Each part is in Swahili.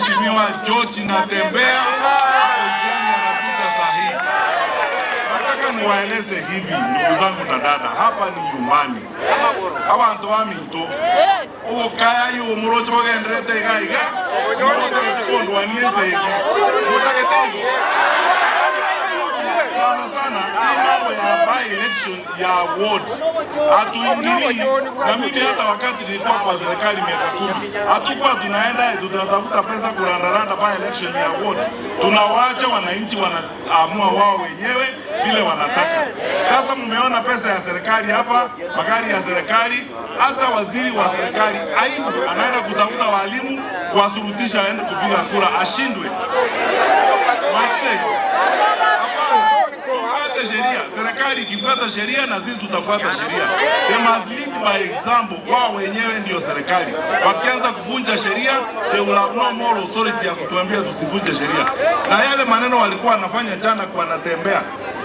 Mheshimiwa George Natembeya hapo njiani anakuja saa hii. Nataka niwaeleze hivi, ndugu zangu na dada, hapa ni nyumbani. Abantu baminto obokaya yo muroche bagenderete iga iga mutagete kondwania esegi mutagete igo sana sana. Hii mambo ya by election ya ward hatuingilii. Na mimi hata wakati nilikuwa kwa serikali miaka 10, hatukuwa tunaenda tunatafuta pesa kurandaranda by election ya ward. Tunawaacha wananchi wanaamua wao wenyewe vile wanataka. Sasa mmeona pesa ya serikali hapa, magari ya serikali, hata waziri wa serikali aibu, anaenda kutafuta walimu kuwashurutisha aende kupiga kura ashindwe. Mwachie. Hapana, tufuate sheria. Serikali ikifuata sheria na sisi tutafuata sheria. They must lead by example. Wao wenyewe ndio serikali. Wakianza kuvunja sheria, they will have no more authority ya kutuambia tusivunje sheria. Na yale maneno walikuwa wanafanya jana kwa Natembeya,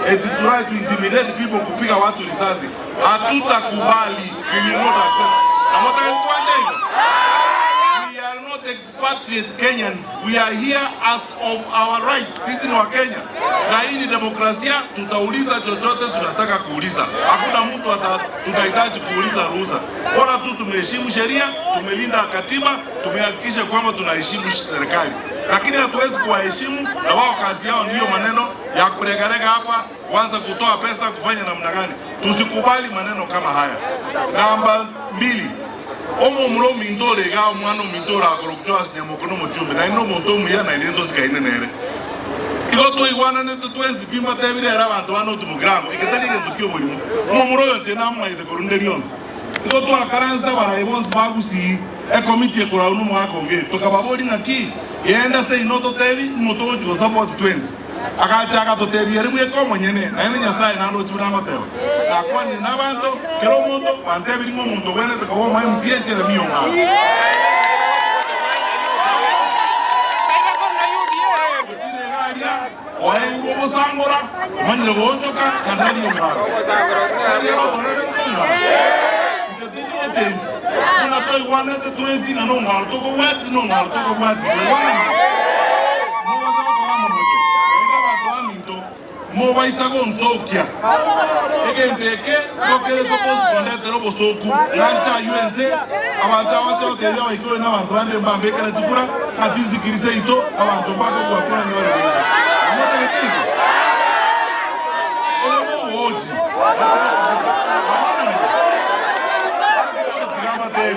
eti try to intimidate people, kupiga watu risasi, hatutakubali. We will not accept. Na mtaka tuache hivyo. We are not expatriate Kenyans. We are here as of our right. Sisi ni Wakenya na hii ni demokrasia. Tutauliza chochote tunataka kuuliza. Hakuna mtu tunahitaji kuuliza ruhusa. Bora tu tumeheshimu sheria, tumelinda katiba, tumehakikisha kwamba tunaheshimu serikali, lakini hatuwezi kuwaheshimu na wao kazi yao ndiyo maneno ya kuregarega hapa, kuanza kutoa pesa, kufanya namna gani. Tusikubali maneno kama haya. Namba 2, omomura ominto orega omwana ominto orakora okuchoa nyamokono omochumbe naende omonto omuya naende ntosikaine nere igo twaigwananete twensi pi mbatebire ere abanto bane otumukirango eketari egento kia oborimo. Omomura oyo nche namomaete korwa rionsi igo twakaransa abarai bonsi bagusii ekomiti ekorau na omwaka onge tokababori ng'aki genda seino totebi ng'o togochi gosupport twensi agachaka totebi ere bweka omonyene naende Nyasaye naende ochi buna ngoteba nakwanire na abanto kera omonto bantebiri ng'a omonto ogwenerete koba omo MCA Jeremy Ong'aro ochire iga aria oeirwe obosangora omanyire goonchoka na tari Ong'aro tari ere oborere Ong'aro inche tindigochenji buna toigwanete twensi ng'a na Ong'aro tokobwati na Ong'aro tokobwati toigwanani mobaza gokora amamocho naende abanto baminto mobaisa gonsokia egento eke gokere suppose kondetera obosoku ng'ancha aywo ense abantu abacha gotebia abaikoyo na abantu bande mbambekera chikura ng'ati seito abantu mbakogwakura nyore benche namotagete igo obo bobochi. Basi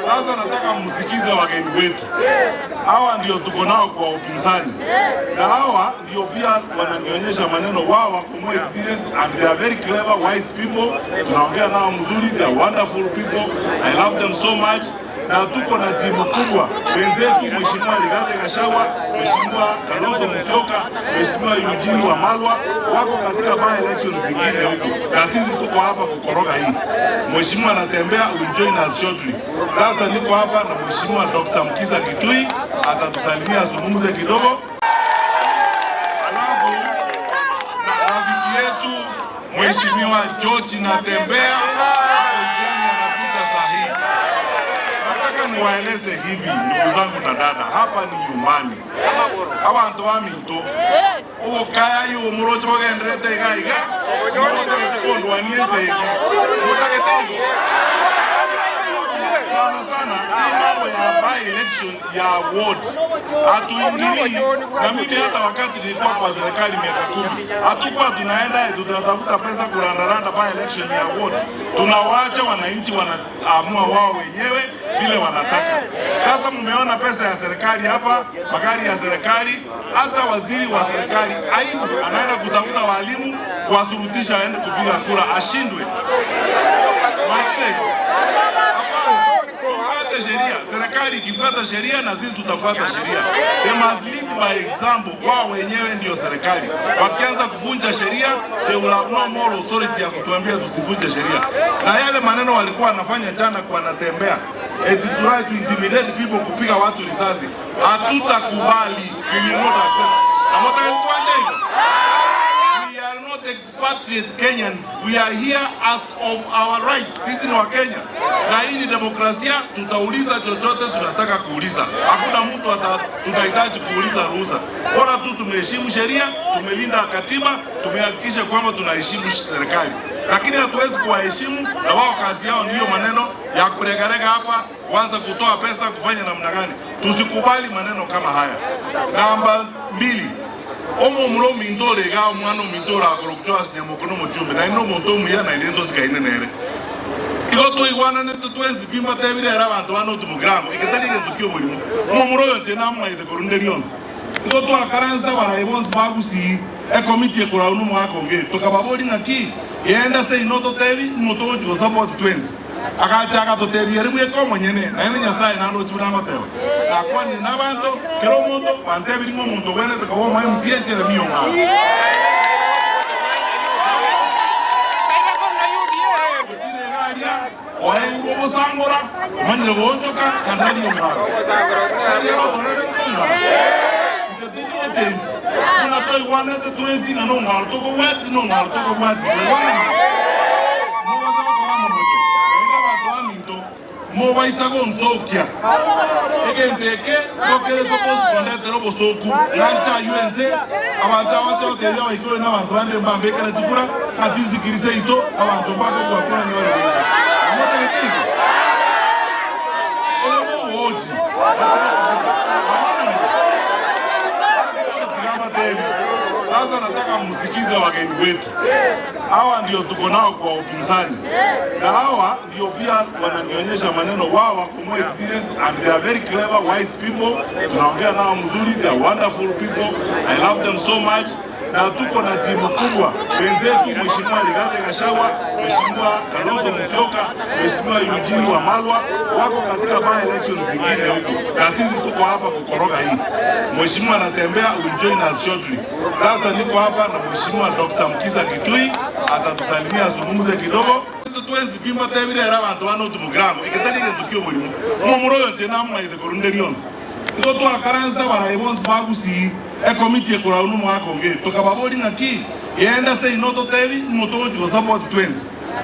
sasa nataka msikize wageni wetu. Hawa ndio tuko nao kwa upinzani, na hawa ndio pia wananionyesha maneno. Wao wako more experienced and they are very clever, wise people. Tunaongea nao mzuri, they are wonderful people. I love them so much. Na tuko na timu kubwa wenzetu, Mheshimiwa Rigathi Gachagua, Mheshimiwa Kalonzo Musyoka, Mheshimiwa Eugene Wamalwa wako katika by election zingine huko, na sisi tuko hapa kukoroga hii. Mheshimiwa Natembeya will join us shortly. Sasa niko hapa na Mheshimiwa Dr. Mukhisa Kituyi atatusalimia, azungumze kidogo, alafu na rafiki yetu Mheshimiwa George Natembeya hapo njiani anakuja saa hii. Nataka niwaeleze hivi, ndugu zangu na dada, hapa ni nyumbani. Abantu baminto obokaya yo muroche bagenderete iga iga mutagete kondwania esegi mutagete igo sana sana. Hii mambo ya by election ya ward hatuingilii. Na mimi hata wakati nilikuwa kwa serikali miaka 10, hatukuwa tunaenda tunatafuta pesa kurandaranda by election ya ward. Tunawaacha wananchi wanaamua wao wenyewe vile wanataka. Sasa mmeona pesa ya serikali hapa, magari ya serikali, hata waziri wa serikali aibu, anaenda kutafuta walimu kuwashurutisha aende kupiga kura ashindwe. Mwachie. Hapana, tufuate sheria. Serikali ikifuata sheria na sisi tutafuata sheria. They must lead by example. Wao wenyewe ndio serikali. Wakianza kuvunja sheria, they will have no more authority ya kutuambia tusivunje sheria. Na yale maneno walikuwa wanafanya jana kwa Natembeya, eti try to intimidate people, kupiga watu risasi, hatutakubali. We will not accept. Na mtaka tuache hivyo. We are not expatriate Kenyans. We are here as of our right. Sisi ni Wakenya na hii ni demokrasia, tutauliza chochote tunataka kuuliza. Hakuna mtu tunahitaji kuuliza ruhusa. Bora tu tumeheshimu sheria, tumelinda katiba, tumehakikisha kwamba tunaheshimu serikali, lakini hatuwezi kuwaheshimu na wao kazi yao ndiyo maneno ya kuregarega hapa, kuanza kutoa pesa, kufanya namna gani. Tusikubali maneno kama haya. Namba mbili, omo mulo ominto orega omwana ominto orakora okuchwa sinyamoko na omochumbe naende omonto omuya naende ntosikaine nere igo twaigwananete twensi pi mbatebire ere abanto bane otumukirango eketari egento kia oborimo omomura oyo nche namomaete korwa nde rionsi igo twakaransa abarai bonsi bagusii ekomiti ekorau na omogaka onge tokababori ng'aki genda seino totebi ng'o togochi gosupport twensi agacha agatotebia ere bweka omonyene naende Nyasaye naende ochi buna agoteba nakwanire na abanto kera omonto bantebiri ng'a omonto ogwenerete koba omo MCA Jeremia Ong'aro. Ochire iga aria oeirwe obosangora omanyire goonchoka naende aria Ong'aro. Tari ere oborere Ong'aro. Inche tindi gochenji buna toigwanete twensi ng'a nong'aro tokobwati nong'aro tokobwati toigwanani. Mobasa gokora amamocho naende abanto baminto mobaisa gonsokia. Egento eke tokere supposed kondetera obosoku ng'a nchaywe ense abanto abache gotebia abaikoyo na abanto bande mbambekere chikura ng'a tinsikiri seito abanto mbakobua kura nyore gocha. Namotagete igo? Obo nobochi. Basi bono tiga mbatebi. Sasa nataka musikize wageni wetu. Hawa ndio tuko nao kwa upinzani na hawa ndio pia wananionyesha maneno. Wao wako more experienced and they are very clever wise people. Tunaongea nao mzuri, they are wonderful people. I love them so much. Na tuko na timu kubwa wenzetu, Mheshimiwa Rigathi Gachagua, Mheshimiwa Kalonzo Musyoka, Mheshimiwa Eugene Wamalwa wako katika by election zingine huko, na sisi tuko hapa kukoroga hii. Mheshimiwa anatembea, will join us shortly. Sasa niko hapa na Mheshimiwa Dr. Mukisa Kitui atatusalimia, azungumze kidogo. Twensi pi mbatebire ere abanto bane otumukirango eketari egento kia oborimo omomura oyo nche namomaete korwa nde rionsi igo twakaransa abarai bonsi bagusii ekomiti ekorau na omogaka onge tokababori ng'aki genda seino totebi ng'o togochi gosupport twensi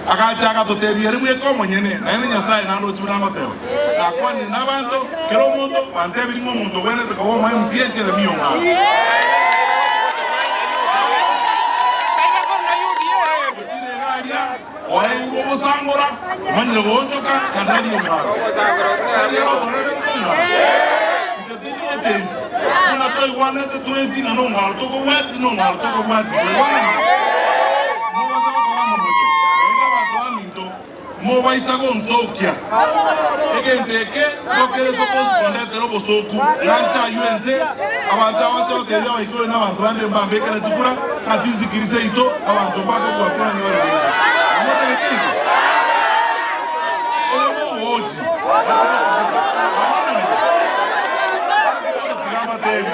agacha agatotebia ere bweka omonyene naende Nyasaye naende ochi buna agoteba nakwanire na abanto kera omonto bantebiri ng'a omonto ogwenerete koba omo MCA Jeremia Ong'aro. Ochire iga aria oeirwe obosangora omanyire goonchoka naende aria Ong'aro. Tari ere oborere Ong'aro. Inche tindi gochenji buna toigwanete twensi ng'a nong'aro tokobwati nong'aro tokobwati toigwanani. Mobasa gokora amamocho naende abanto baminto mobaisa gonsokia. Egento eke tokere supposed kondetera obosoku ng'a nchaywe ense abanto abache gotebia abaikoyo na abanto bande mbambekere chikura ng'a tinsikiri seito abanto mbakobua kura nyore gocha. Namotagete igo? Obo nobochi. Basi bono tiga mbatebi.